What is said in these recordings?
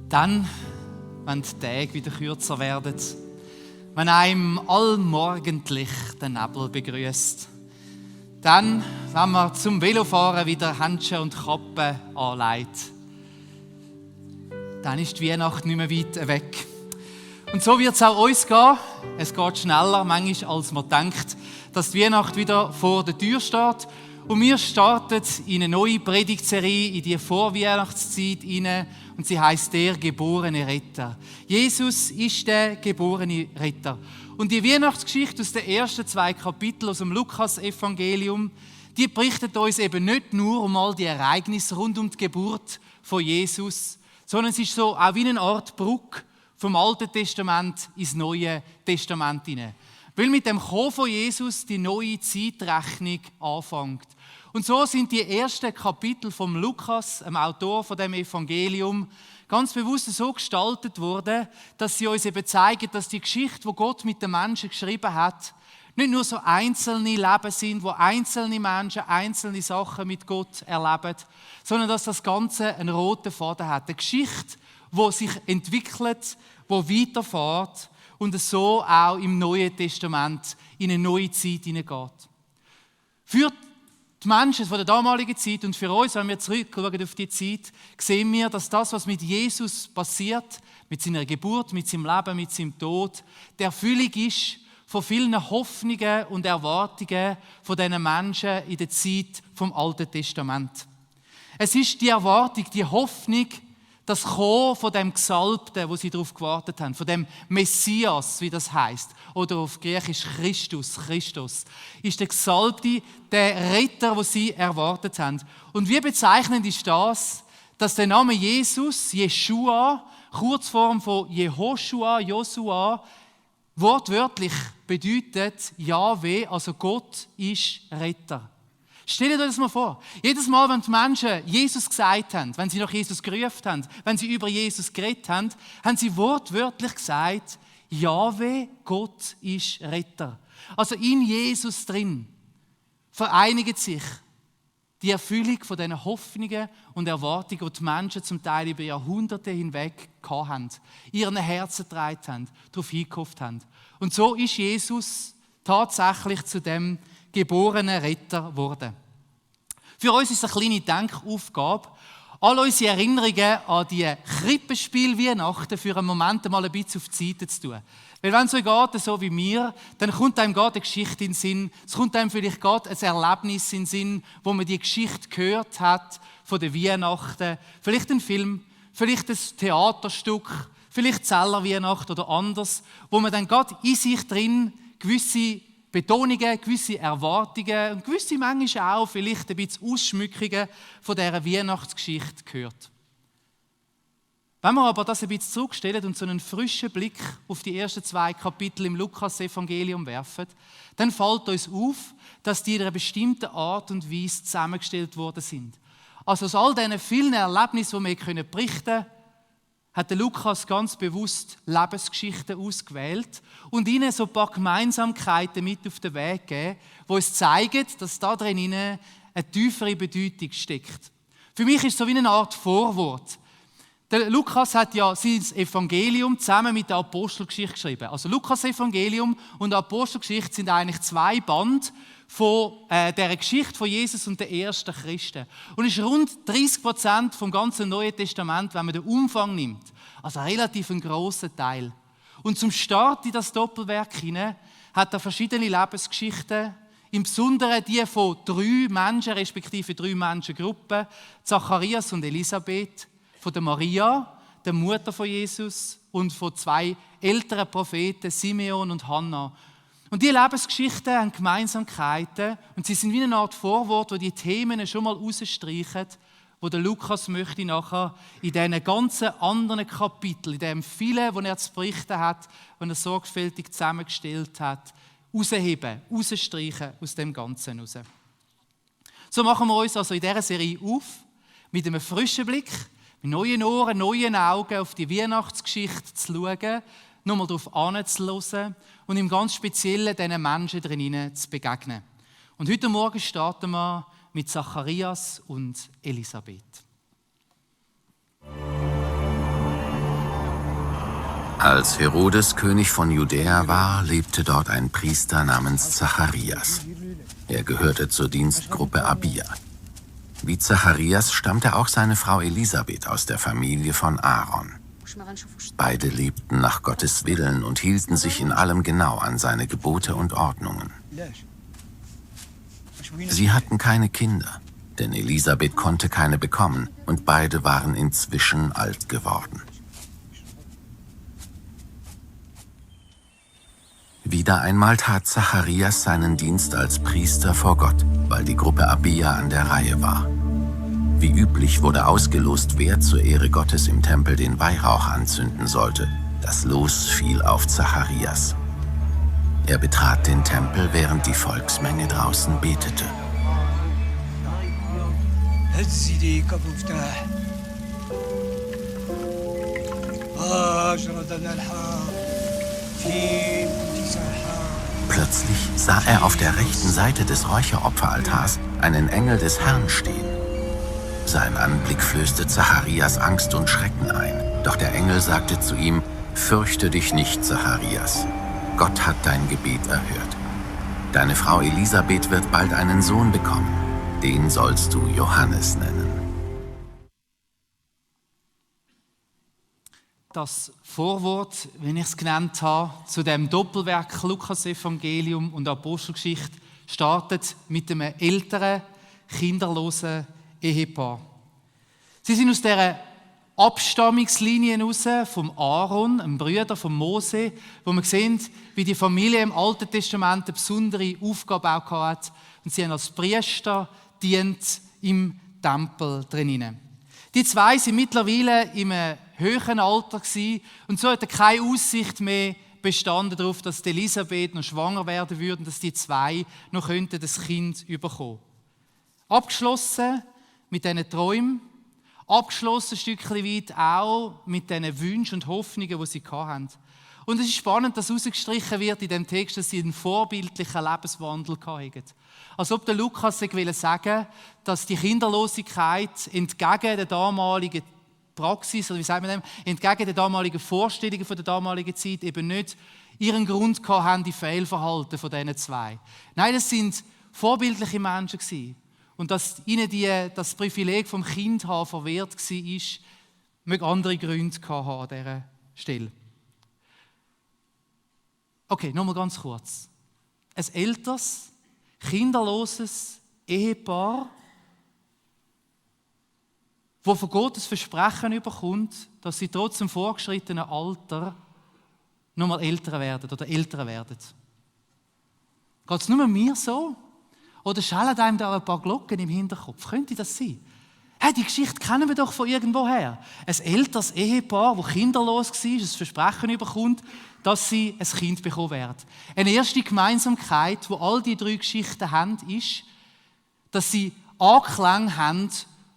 Dann, wenn die Tage wieder kürzer werden, wenn einem allmorgendlich der Nebel begrüßt, dann, wenn man zum Velofahren wieder Handschuhe und Kappe anlegt, dann ist die Weihnacht nicht mehr weit weg. Und so wird es auch uns gehen. Es geht schneller manchmal, als man denkt, dass die Weihnacht wieder vor der Tür steht. Und wir starten in eine neue Predigtserie in die Vorweihnachtszeit hinein. Und sie heisst der geborene Retter. Jesus ist der geborene Retter. Und die Weihnachtsgeschichte aus den ersten 2 Kapiteln aus dem Lukas-Evangelium, die berichtet uns eben nicht nur um all die Ereignisse rund um die Geburt von Jesus, sondern es ist so auch wie eine Art Brücke vom Alten Testament ins Neue Testament hinein. Weil mit dem Kommen von Jesus die neue Zeitrechnung anfängt. Und so sind die ersten Kapitel vom Lukas, dem Autor von dem Evangelium, ganz bewusst so gestaltet worden, dass sie uns eben zeigen, dass die Geschichte, die Gott mit den Menschen geschrieben hat, nicht nur so einzelne Leben sind, wo einzelne Menschen einzelne Sachen mit Gott erleben, sondern dass das Ganze einen roten Faden hat. Eine Geschichte, die sich entwickelt, die weiterfährt und so auch im Neuen Testament in eine neue Zeit hineingeht. Für die Menschen von der damaligen Zeit und für uns, wenn wir zurückschauen auf die Zeit, sehen wir, dass das, was mit Jesus passiert, mit seiner Geburt, mit seinem Leben, mit seinem Tod, die Erfüllung ist von vielen Hoffnungen und Erwartungen von diesen Menschen in der Zeit vom Alten Testament. Es ist die Erwartung, die Hoffnung, das Kommen von dem Gesalbten, wo sie darauf gewartet haben, von dem Messias, wie das heißt, oder auf Griechisch Christus, ist der Gesalbte, der Retter, wo sie erwartet haben. Und wie bezeichnend ist das, dass der Name Jesus, Jeschua, Kurzform von Jehoshua, Josua, wortwörtlich bedeutet Jahwe, also Gott ist Retter. Stellt euch das mal vor. Jedes Mal, wenn die Menschen Jesus gesagt haben, wenn sie nach Jesus gerufen haben, wenn sie über Jesus geredet haben, haben sie wortwörtlich gesagt, Jahwe, Gott ist Retter. Also in Jesus drin vereinigt sich die Erfüllung von diesen Hoffnungen und Erwartungen, die die Menschen zum Teil über Jahrhunderte hinweg hatten, ihren Herzen getragen haben, darauf hingehofft haben. Und so ist Jesus tatsächlich zu dem geborenen Retter geworden. Für uns ist es eine kleine Denkaufgabe, all unsere Erinnerungen an die Krippenspiel-Weihnachten für einen Moment mal ein bisschen auf die Seite zu tun. Weil wenn es euch geht, so wie mir, dann kommt einem gerade eine Geschichte in den Sinn, es kommt einem vielleicht gerade ein Erlebnis in den Sinn, wo man die Geschichte gehört hat von den Weihnachten, vielleicht ein Film, vielleicht ein Theaterstück, vielleicht Zellerweihnacht oder anders, wo man dann gerade in sich drin gewisse Betonungen, gewisse Erwartungen und gewisse manchmal auch vielleicht ein bisschen Ausschmückungen von dieser Weihnachtsgeschichte gehört. Wenn wir aber das ein bisschen zurückstellen und so einen frischen Blick auf die ersten 2 Kapitel im Lukas-Evangelium werfen, dann fällt uns auf, dass die in einer bestimmten Art und Weise zusammengestellt worden sind. Also aus all diesen vielen Erlebnissen, die wir berichten können, hat der Lukas ganz bewusst Lebensgeschichten ausgewählt und ihnen so ein paar Gemeinsamkeiten mit auf den Weg gegeben, die uns zeigen, dass da drin eine tiefere Bedeutung steckt. Für mich ist es so wie eine Art Vorwort. Der Lukas hat ja sein Evangelium zusammen mit der Apostelgeschichte geschrieben. Also Lukas-Evangelium und Apostelgeschichte sind eigentlich 2 Bände von der Geschichte von Jesus und der ersten Christen. Und es ist rund 30% vom ganzen Neuen Testament, wenn man den Umfang nimmt. Also relativ ein grosser Teil. Und zum Start in das Doppelwerk hinein hat er verschiedene Lebensgeschichten, im Besonderen die von 3 Menschen, respektive 3 Menschengruppen, Zacharias und Elisabeth, von der Maria, der Mutter von Jesus, und von 2 älteren Propheten, Simeon und Hannah. Und diese Lebensgeschichten haben Gemeinsamkeiten und sie sind wie eine Art Vorwort, wo die Themen schon mal rausstreichen, wo der Lukas möchte nachher in diesen ganzen anderen Kapiteln, in dem vielen, wo er zu berichten hat, wenn er sorgfältig zusammengestellt hat, rausheben, rausstreichen aus dem Ganzen raus. So machen wir uns also in dieser Serie auf, mit einem frischen Blick, mit neuen Ohren, neuen Augen auf die Weihnachtsgeschichte zu schauen, nochmal darauf anzuhören und im ganz Speziellen diesen Menschen drinnen zu begegnen. Und heute Morgen starten wir mit Zacharias und Elisabeth. Als Herodes König von Judäa war, lebte dort ein Priester namens Zacharias. Er gehörte zur Dienstgruppe Abia. Wie Zacharias stammte auch seine Frau Elisabeth aus der Familie von Aaron. Beide lebten nach Gottes Willen und hielten sich in allem genau an seine Gebote und Ordnungen. Sie hatten keine Kinder, denn Elisabeth konnte keine bekommen und beide waren inzwischen alt geworden. Wieder einmal tat Zacharias seinen Dienst als Priester vor Gott, weil die Gruppe Abia an der Reihe war. Wie üblich wurde ausgelost, wer zur Ehre Gottes im Tempel den Weihrauch anzünden sollte. Das Los fiel auf Zacharias. Er betrat den Tempel, während die Volksmenge draußen betete. Plötzlich sah er auf der rechten Seite des Räucheropferaltars einen Engel des Herrn stehen. Sein Anblick flößte Zacharias Angst und Schrecken ein. Doch der Engel sagte zu ihm: Fürchte dich nicht, Zacharias. Gott hat dein Gebet erhört. Deine Frau Elisabeth wird bald einen Sohn bekommen. Den sollst du Johannes nennen. Das Vorwort, wie ich es genannt habe, zu dem Doppelwerk Lukas-Evangelium und Apostelgeschichte startet mit einem älteren, kinderlosen Ehepaar. Sie sind aus dieser Abstammungslinie heraus vom Aaron, einem Bruder von Mose, wo man sehen, wie die Familie im Alten Testament eine besondere Aufgabe auch hat. Und sie haben als Priester dient im Tempel drinnen. Die zwei sind mittlerweile im höheren Alter gewesen, und so hatte keine Aussicht mehr bestanden darauf, dass die Elisabeth noch schwanger werden würde und dass die zwei noch könnten das Kind bekommen. Abgeschlossen mit diesen Träumen, abgeschlossen ein Stückchen weit auch mit diesen Wünschen und Hoffnungen, die sie hatten. Und es ist spannend, dass herausgestrichen wird in dem Text, dass sie einen vorbildlichen Lebenswandel hatten. Als ob der Lukas sagen, dass die Kinderlosigkeit entgegen der damaligen Praxis, oder wie sagt man dem, entgegen der damaligen Vorstellungen von der damaligen Zeit eben nicht ihren Grund haben, die Fehlverhalten von diesen zwei. Nein, das sind vorbildliche Menschen gewesen. Und dass ihnen das Privileg vom Kind haben verwehrt war, möge andere Gründe haben an dieser Stelle. Okay, nochmal ganz kurz. Ein älteres, kinderloses Ehepaar, das von Gott das Versprechen bekommt, dass sie trotz dem vorgeschrittenen Alter nochmal älter werden oder älter werden. Geht es nur mir so? Oder schallen einem da ein paar Glocken im Hinterkopf? Könnte das sein? Hey, die Geschichte kennen wir doch von irgendwoher. Ein älteres Ehepaar, das kinderlos war, das Versprechen bekommt, dass sie ein Kind bekommen werden. Eine erste Gemeinsamkeit, die all die drei Geschichten haben, ist, dass sie Anklang haben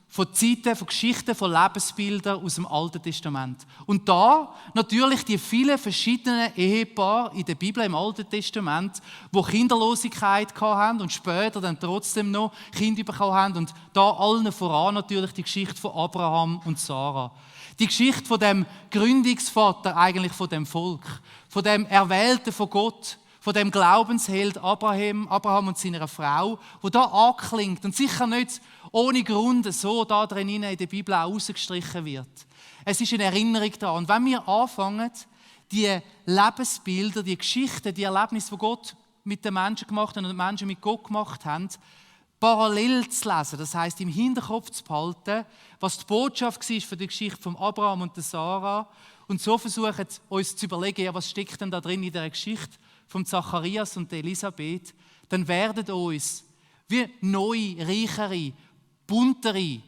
von Zeiten, von Geschichten, von Lebensbildern aus dem Alten Testament. Und da natürlich die vielen verschiedenen Ehepaare in der Bibel im Alten Testament, die Kinderlosigkeit hatten und später dann trotzdem noch Kinder bekommen haben. Und da allen voran natürlich die Geschichte von Abraham und Sarah. Die Geschichte von dem Gründungsvater eigentlich von dem Volk, von dem Erwählten von Gott, von dem Glaubensheld Abraham und seiner Frau, wo da anklingt und sicher nicht ohne Grund so da drin in der Bibel auch rausgestrichen wird. Es ist eine Erinnerung daran. Und wenn wir anfangen, die Lebensbilder, die Geschichten, die Erlebnisse, die Gott mit den Menschen gemacht hat und die Menschen mit Gott gemacht haben, parallel zu lesen, das heisst im Hinterkopf zu behalten, was die Botschaft war für die Geschichte von Abraham und der Sarah, und so versuchen, uns zu überlegen, ja, was steckt denn da drin in dieser Geschichte von Zacharias und Elisabeth, dann werden uns wie neue, reichere, buntere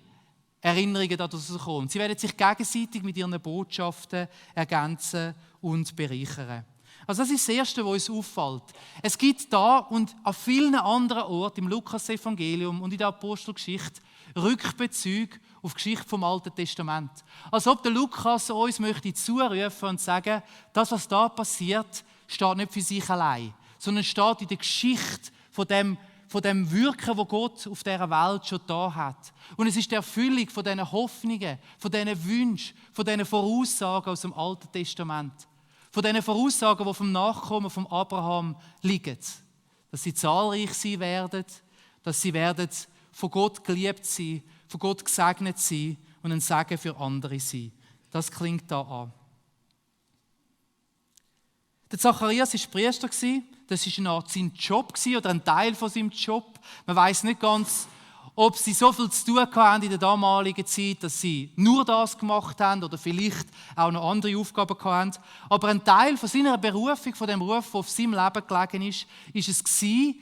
Erinnerungen daraus kommen. Sie werden sich gegenseitig mit ihren Botschaften ergänzen und bereichern. Also das ist das Erste, was uns auffällt. Es gibt da und an vielen anderen Orten im Lukas-Evangelium und in der Apostelgeschichte Rückbezüge auf die Geschichte vom Alten Testament. Als ob der Lukas uns möchte zurufen und sagen, das, was da passiert, steht nicht für sich allein, sondern steht in der Geschichte von dem Wirken, das Gott auf dieser Welt schon da hat. Und es ist die Erfüllung von diesen Hoffnungen, von diesen Wünschen, von diesen Voraussagen aus dem Alten Testament. von diesen Voraussagen, die vom Nachkommen von Abraham liegen. Dass sie zahlreich sein werden, dass sie werden von Gott geliebt sein, von Gott gesegnet sein und ein Segen für andere sein. Das klingt da an. Der Zacharias war Priester. Das war eine Art sein Job oder ein Teil von seinem Job. Man weiß nicht ganz, ob sie so viel zu tun hatten in der damaligen Zeit, dass sie nur das gemacht haben oder vielleicht auch noch andere Aufgaben hatten. Aber ein Teil von seiner Berufung, von dem Ruf, der auf seinem Leben gelegen ist es gewesen,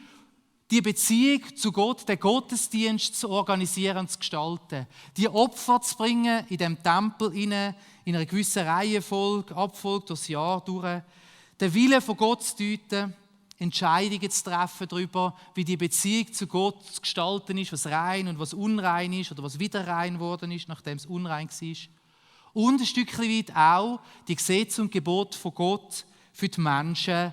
die Beziehung zu Gott, den Gottesdienst zu organisieren und zu gestalten. Die Opfer zu bringen in dem Tempel in einer gewissen Reihenfolge, Abfolge durchs Jahr durch. Den Willen von Gott zu deuten, Entscheidungen zu treffen darüber, wie die Beziehung zu Gott zu gestalten ist, was rein und was unrein ist oder was wieder rein geworden ist, nachdem es unrein war. Und ein Stückchen weit auch die Gesetze und Gebote von Gott für die Menschen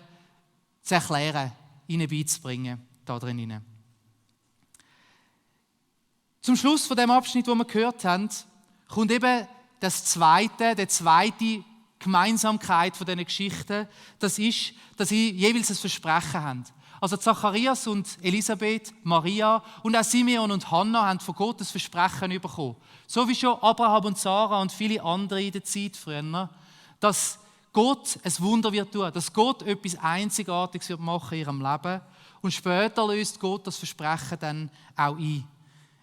zu erklären, ihnen beizubringen, da drin. Zum Schluss von dem Abschnitt, den wir gehört haben, kommt eben die zweite Gemeinsamkeit von diesen Geschichten, das ist, dass sie jeweils ein Versprechen haben. Also Zacharias und Elisabeth, Maria und auch Simeon und Hannah haben von Gott ein Versprechen bekommen. So wie schon Abraham und Sarah und viele andere in der Zeit früher, dass Gott ein Wunder wird tun, dass Gott etwas Einzigartiges wird machen in ihrem Leben. Und später löst Gott das Versprechen dann auch ein.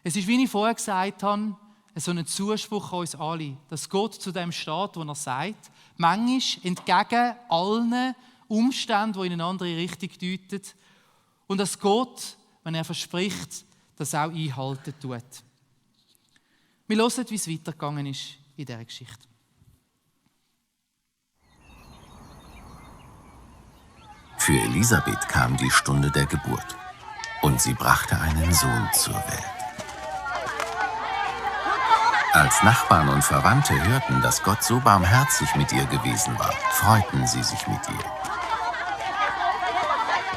Es ist, wie ich vorher gesagt habe, so ein Zuspruch an uns alle, dass Gott zu dem steht, wo er sagt, manchmal entgegen allen Umständen, die in eine andere Richtung deuten, und dass Gott, wenn er verspricht, das auch einhalten tut. Wir hören, wie es weitergegangen ist in dieser Geschichte. Für Elisabeth kam die Stunde der Geburt und sie brachte einen Sohn zur Welt. Als Nachbarn und Verwandte hörten, dass Gott so barmherzig mit ihr gewesen war, freuten sie sich mit ihr.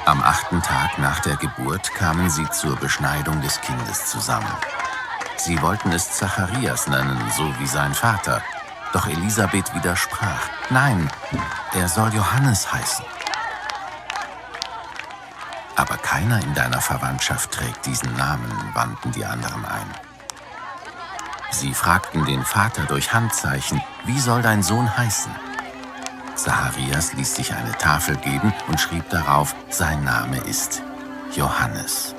Am 8. Tag nach der Geburt kamen sie zur Beschneidung des Kindes zusammen. Sie wollten es Zacharias nennen, so wie sein Vater. Doch Elisabeth widersprach: Nein, er soll Johannes heißen. Aber keiner in deiner Verwandtschaft trägt diesen Namen, wandten die anderen ein. Sie fragten den Vater durch Handzeichen: Wie soll dein Sohn heißen? Zacharias ließ sich eine Tafel geben und schrieb darauf: Sein Name ist Johannes.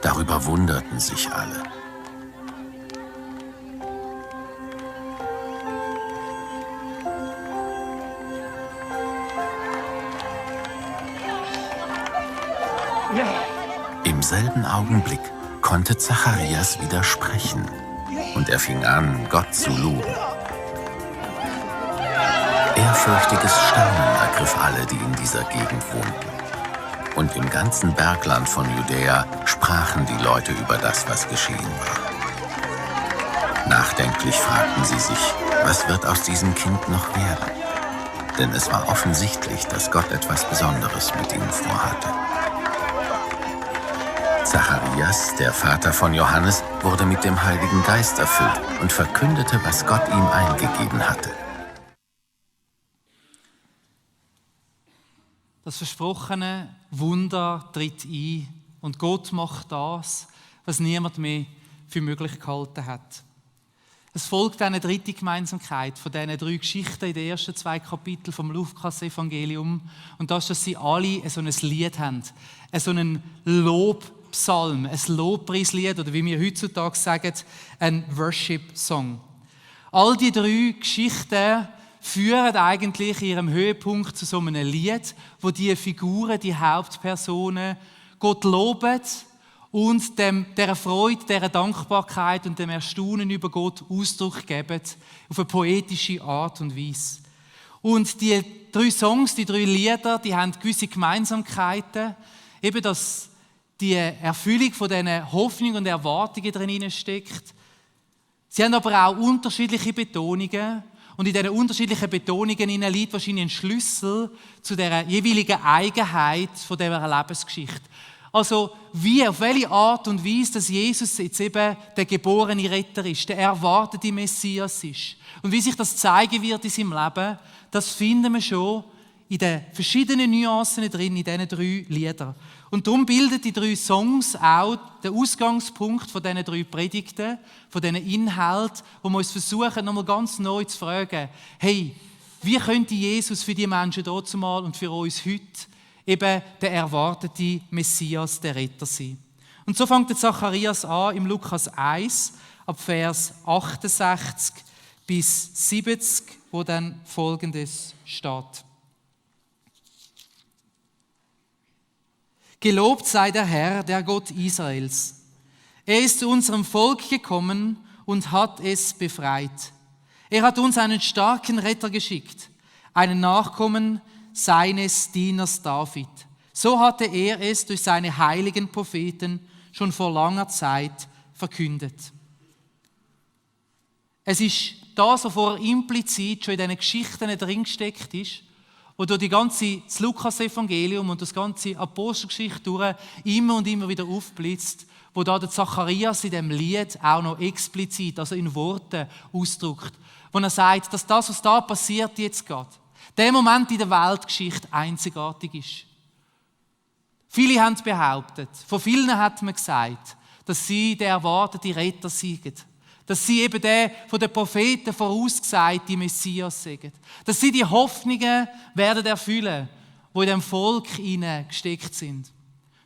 Darüber wunderten sich alle. Im selben Augenblick konnte Zacharias wieder sprechen und er fing an, Gott zu loben. Ehrfürchtiges Staunen ergriff alle, die in dieser Gegend wohnten. Und im ganzen Bergland von Judäa sprachen die Leute über das, was geschehen war. Nachdenklich fragten sie sich, was wird aus diesem Kind noch werden? Denn es war offensichtlich, dass Gott etwas Besonderes mit ihnen vorhatte. Zacharias, der Vater von Johannes, wurde mit dem Heiligen Geist erfüllt und verkündete, was Gott ihm eingegeben hatte. Das versprochene Wunder tritt ein und Gott macht das, was niemand mehr für möglich gehalten hat. Es folgt eine dritte Gemeinsamkeit von diesen 3 Geschichten in den ersten 2 Kapiteln vom Lukas-Evangelium. Und das ist, dass sie alle so ein Lied haben, so einen Lobpsalm, ein Lobpreislied oder wie wir heutzutage sagen, ein Worship-Song. All die 3 Geschichten führen eigentlich in ihrem Höhepunkt zu so einem Lied, wo die Figuren, die Hauptpersonen Gott loben und dieser Freude, dieser Dankbarkeit und dem Erstaunen über Gott Ausdruck geben, auf eine poetische Art und Weise. Und die 3 Songs, die 3 Lieder, die haben gewisse Gemeinsamkeiten, eben dass die Erfüllung von diesen Hoffnungen und Erwartungen drin steckt. Sie haben aber auch unterschiedliche Betonungen. Und in diesen unterschiedlichen Betonungen liegt wahrscheinlich ein Schlüssel zu der jeweiligen Eigenheit von dieser Lebensgeschichte. Also wie, auf welche Art und Weise, dass Jesus jetzt eben der geborene Retter ist, der erwartete Messias ist. Und wie sich das zeigen wird in seinem Leben, das finden wir schon in den verschiedenen Nuancen drin, in diesen 3 Liedern. Und darum bilden die 3 Songs auch den Ausgangspunkt von diesen 3 Predigten, von diesen Inhalten, wo wir uns versuchen, nochmal ganz neu zu fragen, hey, wie könnte Jesus für die Menschen dazumal und für uns heute eben der erwartete Messias, der Retter sein? Und so fängt der Zacharias an im Lukas 1, ab Vers 68 bis 70, wo dann Folgendes steht. Gelobt sei der Herr, der Gott Israels. Er ist zu unserem Volk gekommen und hat es befreit. Er hat uns einen starken Retter geschickt, einen Nachkommen seines Dieners David. So hatte er es durch seine heiligen Propheten schon vor langer Zeit verkündet. Es ist das, was vorher implizit schon in diesen Geschichten drin gesteckt ist, wo durch das Lukas-Evangelium und das ganze Apostelgeschichte durch immer und immer wieder aufblitzt, wo da der Zacharias in dem Lied auch noch explizit, also in Worten ausdrückt, wo er sagt, dass das, was da passiert jetzt geht, der Moment in der Weltgeschichte einzigartig ist. Viele haben behauptet, von vielen hat man gesagt, dass sie der erwartete Retter sind. Dass sie eben der von den Propheten vorausgesagte Messias sind. Dass sie die Hoffnungen werden erfüllen, die in dem Volk gesteckt sind.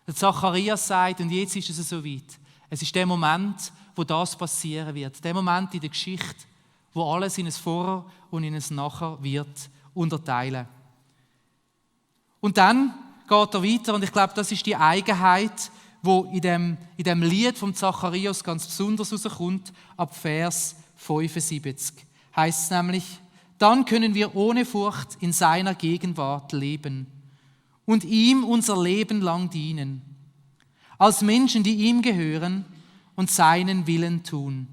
Der Zacharias sagt, und jetzt ist es so weit. Es ist der Moment, wo das passieren wird. Der Moment in der Geschichte, wo alles in ein Vorher und in ein Nachher wird unterteilen. Und dann geht er weiter, und ich glaube, das ist die Eigenheit, wo in dem Lied vom Zacharias ganz besonders rauskommt, ab Vers 75. Heißt es nämlich, dann können wir ohne Furcht in seiner Gegenwart leben und ihm unser Leben lang dienen, als Menschen, die ihm gehören und seinen Willen tun.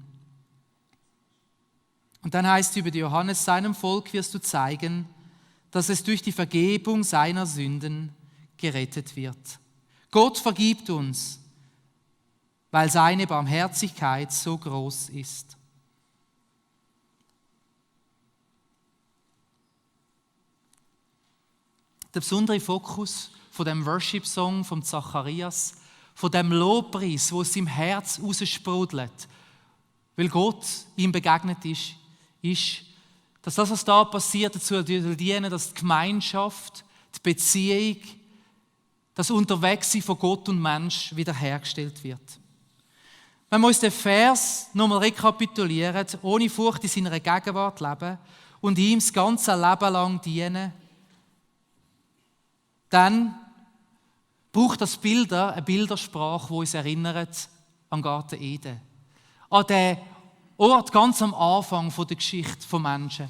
Und dann heißt es über die Johannes, seinem Volk wirst du zeigen, dass es durch die Vergebung seiner Sünden gerettet wird. Gott vergibt uns, weil seine Barmherzigkeit so groß ist. Der besondere Fokus von dem Worship-Song von Zacharias, von dem Lobpreis, wo es im Herz raussprudelt, weil Gott ihm begegnet ist, dass das, was da passiert, dazu dienen, dass die Gemeinschaft, die Beziehung, das Unterwegssein von Gott und Mensch wiederhergestellt wird. Wenn wir uns den Vers nochmal rekapitulieren, ohne Furcht in seiner Gegenwart leben und ihm das ganze Leben lang dienen, dann braucht das Bilder eine Bildersprache, die uns erinnert an Garten Eden. An den Ort ganz am Anfang der Geschichte des Menschen,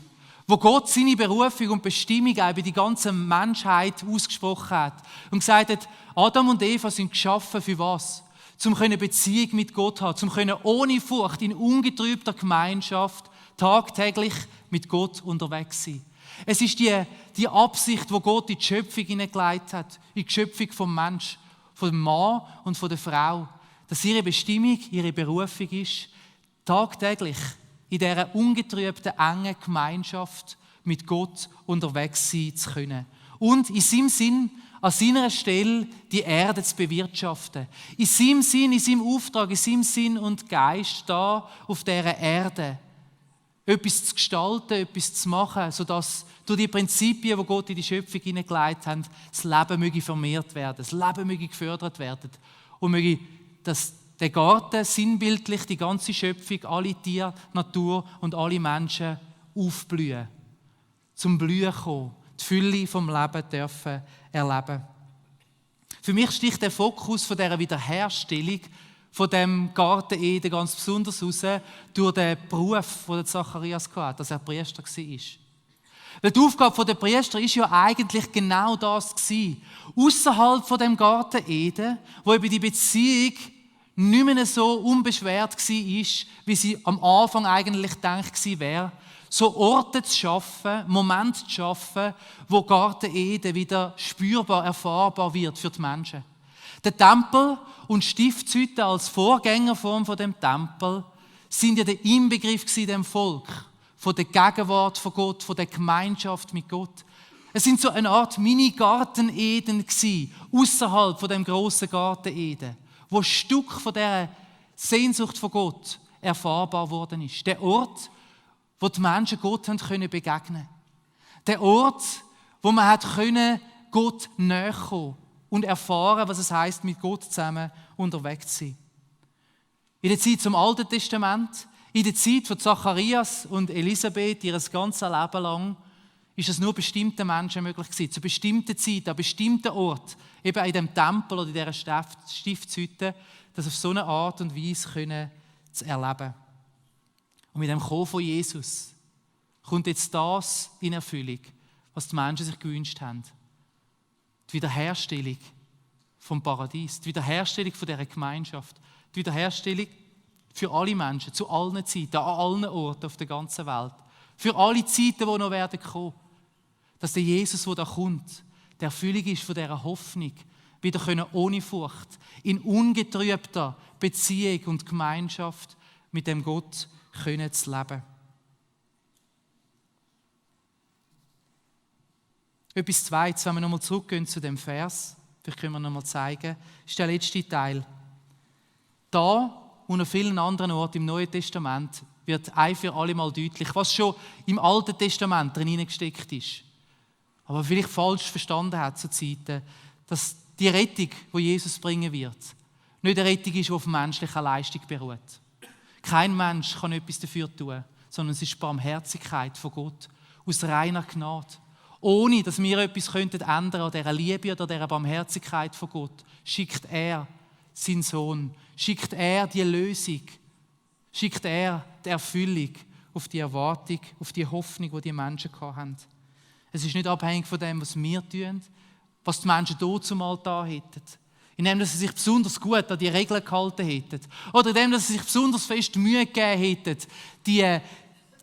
wo Gott seine Berufung und Bestimmung auch über die ganze Menschheit ausgesprochen hat und gesagt hat, Adam und Eva sind geschaffen für was? Zum eine Beziehung mit Gott haben, zum ohne Furcht in ungetrübter Gemeinschaft tagtäglich mit Gott unterwegs sein. Es ist die Absicht, die Gott in die Schöpfung hineingelegt hat, in die Schöpfung vom Mensch, vom Mann und von der Frau, dass ihre Bestimmung, ihre Berufung ist, tagtäglich in dieser ungetrübten, engen Gemeinschaft mit Gott unterwegs sein zu können. Und in seinem Sinn, an seiner Stelle die Erde zu bewirtschaften. In seinem Sinn, in seinem Auftrag, in seinem Sinn und Geist da auf dieser Erde etwas zu gestalten, etwas zu machen, sodass durch die Prinzipien, die Gott in die Schöpfung hineingelegt hat, das Leben möge vermehrt werden, das Leben möge gefördert werden und möge der Garten sinnbildlich, die ganze Schöpfung, alle Tiere, Natur und alle Menschen aufblühen, zum Blühen kommen, die Fülle vom Leben dürfen erleben. Für mich sticht der Fokus von dieser Wiederherstellung von dem Garten Eden ganz besonders raus durch den Beruf, den Zacharias hatte, dass er Priester war. Weil die Aufgabe der Priester war ja eigentlich genau das gewesen. Ausserhalb von dem Garten Eden, wo eben die Beziehung nicht mehr so unbeschwert war, wie sie am Anfang eigentlich gedacht gewesen wäre, so Orte zu schaffen, Momente zu schaffen, wo Garten Eden wieder spürbar, erfahrbar wird für die Menschen. Der Tempel und Stiftshütte als Vorgängerform von dem Tempel sind ja der Inbegriff in dem Volk, von der Gegenwart von Gott, von der Gemeinschaft mit Gott. Es sind so eine Art Mini-Garten-Eden gsi, außerhalb von dem grossen Garten Eden, wo ein Stück von dieser Sehnsucht von Gott erfahrbar worden ist. Der Ort, wo die Menschen Gott haben können begegnen. Der Ort, wo man hat können Gott näher kommen und erfahren, was es heißt, mit Gott zusammen unterwegs zu sein. In der Zeit zum Alten Testament, in der Zeit von Zacharias und Elisabeth, ihr ganzes Leben lang, ist es nur bestimmten Menschen möglich gewesen, zu bestimmten Zeiten, an bestimmten Ort, eben in dem Tempel oder in dieser Stiftshütte, das auf so eine Art und Weise können zu erleben. Und mit dem Kommen von Jesus kommt jetzt das in Erfüllung, was die Menschen sich gewünscht haben. Die Wiederherstellung vom Paradies, die Wiederherstellung von dieser Gemeinschaft, die Wiederherstellung für alle Menschen, zu allen Zeiten, an allen Orten auf der ganzen Welt. Für alle Zeiten, die noch werden kommen. Dass der Jesus, der da kommt, die Erfüllung ist von dieser Hoffnung, wieder können ohne Furcht, in ungetrübter Beziehung und Gemeinschaft mit dem Gott können zu leben. Etwas Zweites, wenn wir nochmal zurückgehen zu dem Vers, vielleicht können wir nochmal zeigen, ist der letzte Teil. Da und an vielen anderen Orten im Neuen Testament wird ein für alle Mal deutlich, was schon im Alten Testament drin gesteckt ist. Aber vielleicht falsch verstanden hat zu Zeiten, dass die Rettung, die Jesus bringen wird, nicht eine Rettung ist, die auf menschlicher Leistung beruht. Kein Mensch kann etwas dafür tun, sondern es ist Barmherzigkeit von Gott, aus reiner Gnade. Ohne, dass wir etwas ändern könnten an dieser Liebe oder dieser Barmherzigkeit von Gott, schickt er seinen Sohn, schickt er die Lösung, schickt er die Erfüllung auf die Erwartung, auf die Hoffnung, die die Menschen hatten. Es ist nicht abhängig von dem, was wir tun, was die Menschen dort zumal da hätten. Indem sie sich besonders gut an die Regeln gehalten hätten. Oder indem sie sich besonders fest Mühe gegeben hätten, die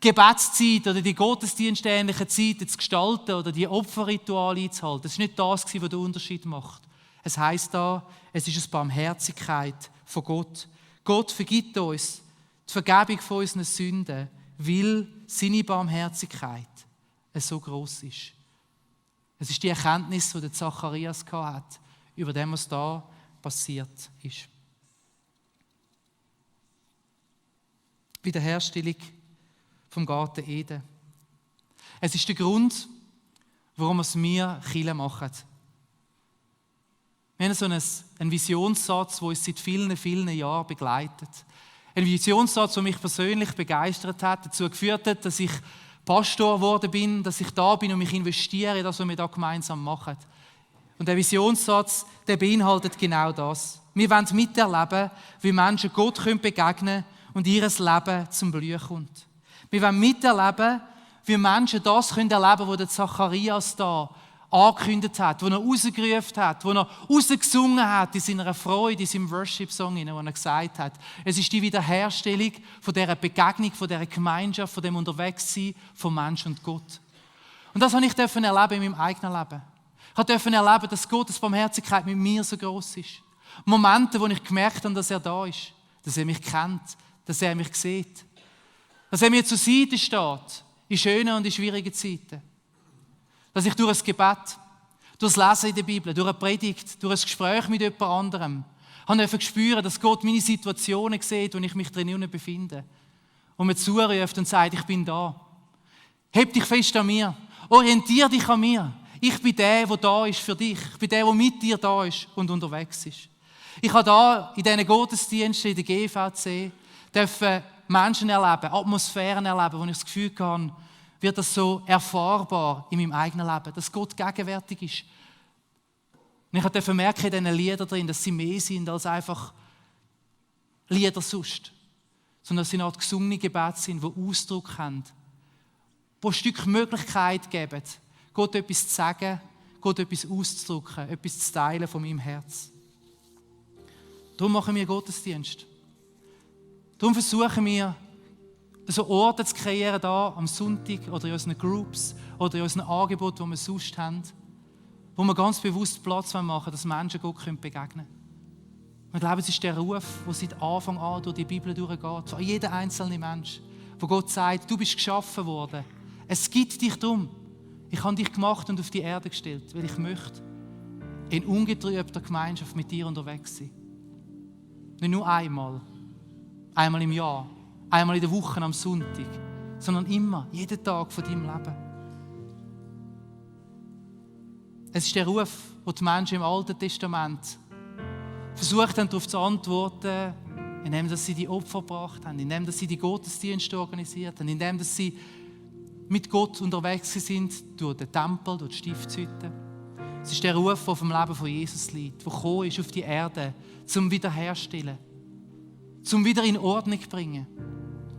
Gebetszeit oder die gottesdienstähnlichen Zeiten zu gestalten oder die Opferrituale einzuhalten. Das ist nicht das, was den Unterschied macht. Es heisst da, es ist eine Barmherzigkeit von Gott. Gott vergibt uns die Vergebung von unseren Sünden, weil seine Barmherzigkeit so gross ist. Es ist die Erkenntnis, die der Zacharias hatte, über dem, was da passiert ist. Wiederherstellung vom Garten Eden. Es ist der Grund, warum wir Kirche machen. Wir haben so einen Visionssatz, der uns seit vielen, vielen Jahren begleitet. Ein Visionssatz, der mich persönlich begeistert hat, dazu geführt hat, dass ich Pastor geworden bin, dass ich da bin und mich investiere in das, was wir da gemeinsam machen. Und der Visionssatz, der beinhaltet genau das. Wir wollen miterleben, wie Menschen Gott begegnen können und ihr Leben zum Blühen kommt. Wir wollen miterleben, wie Menschen das erleben können, was der Zacharias da angekündigt hat, wo er rausgerufen hat, wo er rausgesungen hat in seiner Freude, in seinem Worship-Song, wo er gesagt hat, es ist die Wiederherstellung von dieser Begegnung, von dieser Gemeinschaft, von dem Unterwegssein von Mensch und Gott. Und das durfte ich erleben in meinem eigenen Leben. Ich durfte erleben, dass Gottes Barmherzigkeit mit mir so gross ist. Momente, wo ich gemerkt habe, dass er da ist, dass er mich kennt, dass er mich sieht, dass er mir zur Seite steht, in schönen und in schwierigen Zeiten. Dass ich durch ein Gebet, durch das Lesen in der Bibel, durch eine Predigt, durch ein Gespräch mit jemand anderem, habe spüren, dass Gott meine Situationen sieht, wo ich mich drin befinde. Und mir zuruft und sagt, ich bin da. Heb dich fest an mir. Orientier dich an mir. Ich bin der da ist für dich. Ich bin der mit dir da ist und unterwegs ist. Ich habe da in diesen Gottesdiensten, in der GVC, dürfen Menschen erleben, Atmosphären erleben, wo ich das Gefühl habe, wird das so erfahrbar in meinem eigenen Leben, dass Gott gegenwärtig ist. Und ich durfte merken in diesen Liedern drin, dass sie mehr sind als einfach Lieder sonst, sondern dass sie eine Art gesungene Gebete sind, die Ausdruck haben, die ein Stück Möglichkeit geben, Gott etwas zu sagen, Gott etwas auszudrücken, etwas zu teilen von meinem Herz. Darum machen wir Gottesdienst. Darum versuchen wir, so Orte zu kreieren, da am Sonntag oder in unseren Groups oder in unseren Angeboten, die wir sonst haben, wo wir ganz bewusst Platz machen, dass Menschen Gott begegnen können. Und ich glaube, es ist der Ruf, der seit Anfang an durch die Bibel durchgeht. Für jeden einzelnen Mensch, wo Gott sagt, du bist geschaffen worden. Es gibt dich drum. Ich habe dich gemacht und auf die Erde gestellt, weil ich möchte in ungetrübter Gemeinschaft mit dir unterwegs sein. Nicht nur einmal im Jahr, einmal in der Woche am Sonntag, sondern immer, jeden Tag von deinem Leben. Es ist der Ruf, wo die Menschen im Alten Testament versucht haben, darauf zu antworten, indem sie die Opfer gebracht haben, indem sie die Gottesdienste organisiert haben, indem sie mit Gott unterwegs sind, durch den Tempel, durch die Stiftshütte. Es ist der Ruf, der auf dem Leben von Jesus liegt, der gekommen ist auf die Erde, zum Wiederherstellen, zum wieder in Ordnung bringen,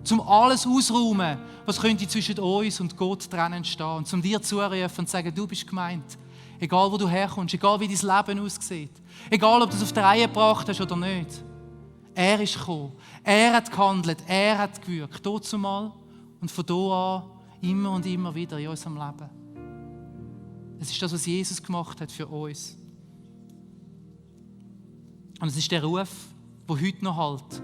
zum alles ausräumen, was könnte zwischen uns und Gott trennen stehen, und zum dir zurufen und sagen, du bist gemeint. Egal, wo du herkommst, egal, wie dein Leben aussieht, egal, ob du es auf die Reihe gebracht hast oder nicht. Er ist gekommen, er hat gehandelt, er hat gewirkt, dort zumal und von da an immer und immer wieder in unserem Leben. Es ist das, was Jesus gemacht hat für uns. Und es ist der Ruf, der heute noch hält.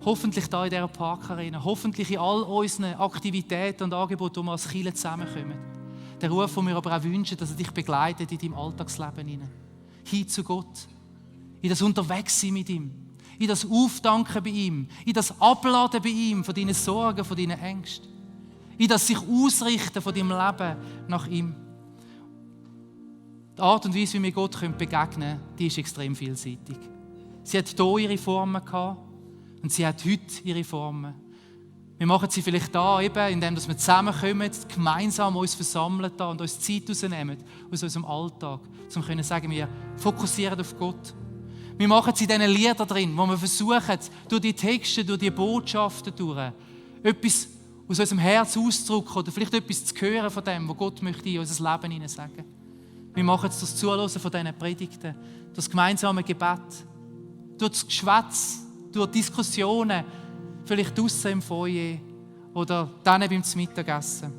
Hoffentlich hier in dieser Parkarena, hoffentlich in all unseren Aktivitäten und Angeboten, wo wir als Kirche zusammenkommen. Der Ruf, den wir aber auch wünschen, dass er dich begleitet in deinem Alltagsleben hinein. Hin zu Gott. In das Unterwegssein mit ihm. In das Aufdanken bei ihm. In das Abladen bei ihm von deinen Sorgen, von deinen Ängsten. In das sich ausrichten von deinem Leben nach ihm. Die Art und Weise, wie wir Gott begegnen können, die ist extrem vielseitig. Sie hat hier ihre Formen gehabt und sie hat heute ihre Formen. Wir machen sie vielleicht da, eben, indem wir zusammenkommen, gemeinsam uns versammeln da und uns Zeit rausnehmen aus unserem Alltag, um zu sagen, wir fokussieren auf Gott. Wir machen sie in diesen Liedern drin, wo wir versuchen, durch die Texte, durch die Botschaften durch, etwas aus unserem Herz auszudrücken oder vielleicht etwas zu hören von dem, was Gott möchte in unser Leben hinein sagen. Wir machen es durch das Zuhören von diesen Predigten, durch das gemeinsame Gebet, durch das Geschwätz, durch Diskussionen, vielleicht draussen im Foyer oder dann beim Mittagessen.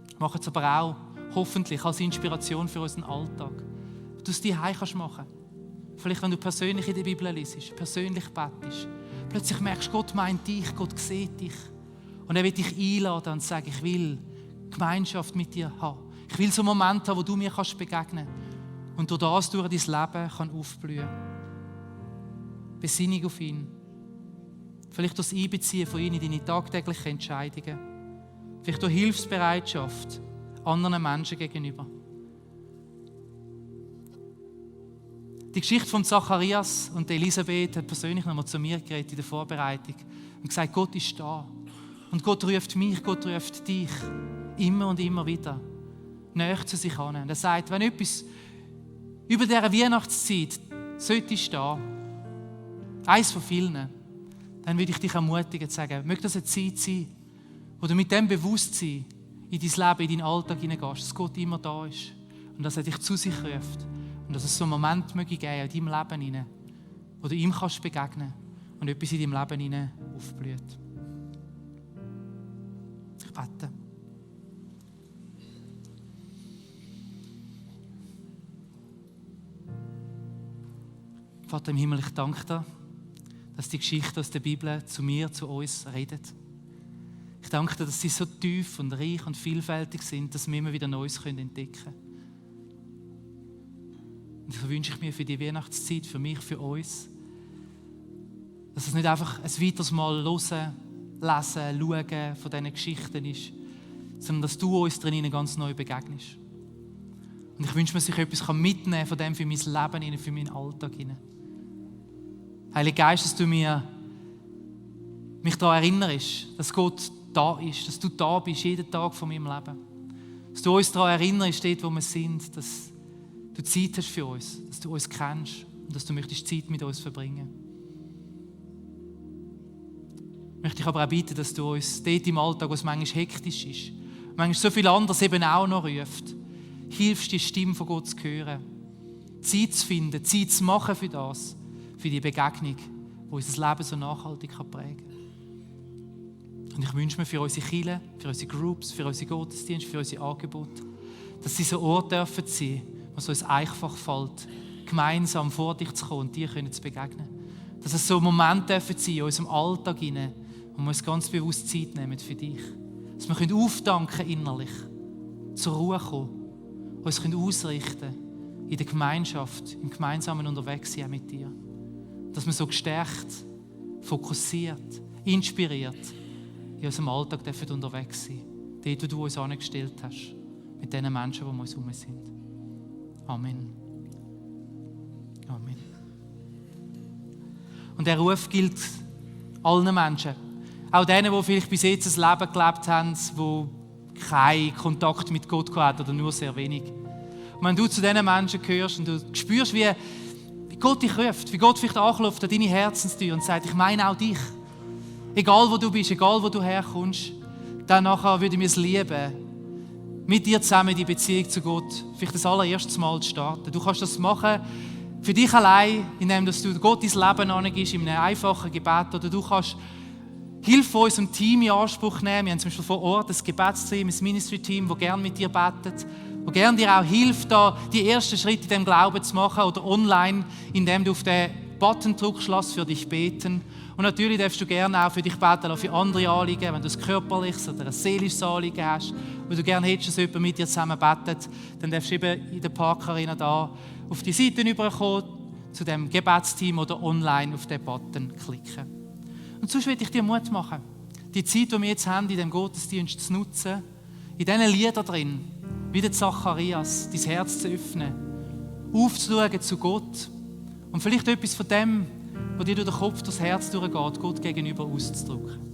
Wir machen es aber auch hoffentlich als Inspiration für unseren Alltag. Du es dir heim kannst machen. Vielleicht, wenn du persönlich in der Bibel liest, persönlich betest. Plötzlich merkst du, Gott meint dich, Gott sieht dich. Und er will dich einladen und sagen, ich will Gemeinschaft mit dir haben. Ich will so Momente haben, wo du mir begegnen kannst. Und durch das, durch dein Leben kann aufblühen. Besinnung auf ihn. Vielleicht durch das Einbeziehen von ihm in deine tagtäglichen Entscheidungen. Vielleicht durch Hilfsbereitschaft anderen Menschen gegenüber. Die Geschichte von Zacharias und Elisabeth hat persönlich noch mal zu mir geredet in der Vorbereitung und gesagt, Gott ist da. Und Gott ruft mich, Gott ruft dich immer und immer wieder näher zu sich an. Und er sagt, wenn etwas über diese Weihnachtszeit sollte stehen, eins von vielen, dann würde ich dich ermutigen zu sagen, möge das eine Zeit sein, wo du mit dem Bewusstsein in dein Leben, in deinen Alltag hineingehst, dass Gott immer da ist und dass er dich zu sich ruft und dass es so einen Moment möge geben in deinem Leben hinein, wo du ihm kannst begegnen und etwas in deinem Leben hinein aufblüht. Ich bete. Vater im Himmel, ich danke dir, dass die Geschichte aus der Bibel zu mir, zu uns redet. Ich danke dir, dass sie so tief und reich und vielfältig sind, dass wir immer wieder Neues entdecken können. Und so wünsche ich mir für die Weihnachtszeit, für mich, für uns, dass es nicht einfach ein weiteres Mal hören, lesen, schauen von diesen Geschichten ist, sondern dass du uns darin ganz neu begegnest. Und ich wünsche mir, dass ich etwas mitnehmen kann von dem für mein Leben, für meinen Alltag. Heiliger Geist, dass du mich daran erinnerst, dass Gott da ist, dass du da bist, jeden Tag von meinem Leben. Dass du uns daran erinnerst, dort wo wir sind, dass du Zeit hast für uns, dass du uns kennst und dass du möchtest Zeit mit uns verbringen. Ich möchte dich aber auch bitten, dass du uns dort im Alltag, wo es manchmal hektisch ist, manchmal so viel anderes eben auch noch ruft, hilfst, die Stimme von Gott zu hören, Zeit zu finden, Zeit zu machen für das, für die Begegnung, die unser Leben so nachhaltig prägen kann. Und ich wünsche mir für unsere Kirche, für unsere Groups, für unsere Gottesdienste, für unsere Angebote, dass sie so Orte dürfen sein, wo es uns einfach fällt, gemeinsam vor dich zu kommen und dir zu begegnen. Dass es so Momente dürfen sein in unserem Alltag hinein, wo wir uns ganz bewusst Zeit nehmen für dich. Dass wir aufdanken innerlich, zur Ruhe kommen, uns ausrichten in der Gemeinschaft, im gemeinsamen Unterwegssein mit dir. Dass wir so gestärkt, fokussiert, inspiriert in unserem Alltag dürfen unterwegs sein. Dort, wo du uns angestellt hast, mit den Menschen, die um uns herum sind. Amen. Amen. Und der Ruf gilt allen Menschen. Auch denen, die vielleicht bis jetzt ein Leben gelebt haben, die keinen Kontakt mit Gott hatten oder nur sehr wenig. Und wenn du zu diesen Menschen gehörst und du spürst, wie Gott dich ruft, wie Gott vielleicht anklopft an deine Herzenstür und sagt, ich meine auch dich. Egal wo du bist, egal wo du herkommst, dann nachher würde ich es lieben, mit dir zusammen die Beziehung zu Gott vielleicht das allererstes Mal zu starten. Du kannst das machen für dich allein, indem du Gott dein Leben angibst, in einem einfachen Gebet. Oder du kannst Hilfe von unserem Team in Anspruch nehmen. Wir haben zum Beispiel vor Ort ein Gebetsteam, ein Ministry-Team, das gerne mit dir betet, das gerne dir auch hilft, da die ersten Schritte in diesem Glauben zu machen oder online, indem du auf den Button drückst, lass für dich beten. Und natürlich darfst du gerne auch für dich beten, für andere Anliegen, wenn du ein körperliches oder ein seelisches Anliegen hast, wo du gerne hättest, dass jemand mit dir zusammen betet, dann darfst du eben in der Parkarena da auf die Seite rüberkommen, zu dem Gebetsteam oder online auf den Button klicken. Und sonst will ich dir Mut machen, die Zeit, die wir jetzt haben, in diesem Gottesdienst zu nutzen, in diesen Liedern drin, wie der Zacharias, dein Herz zu öffnen, aufzuschauen zu Gott und vielleicht etwas von dem, was dir durch den Kopf, durchs Herz durchgeht, Gott gegenüber auszudrücken.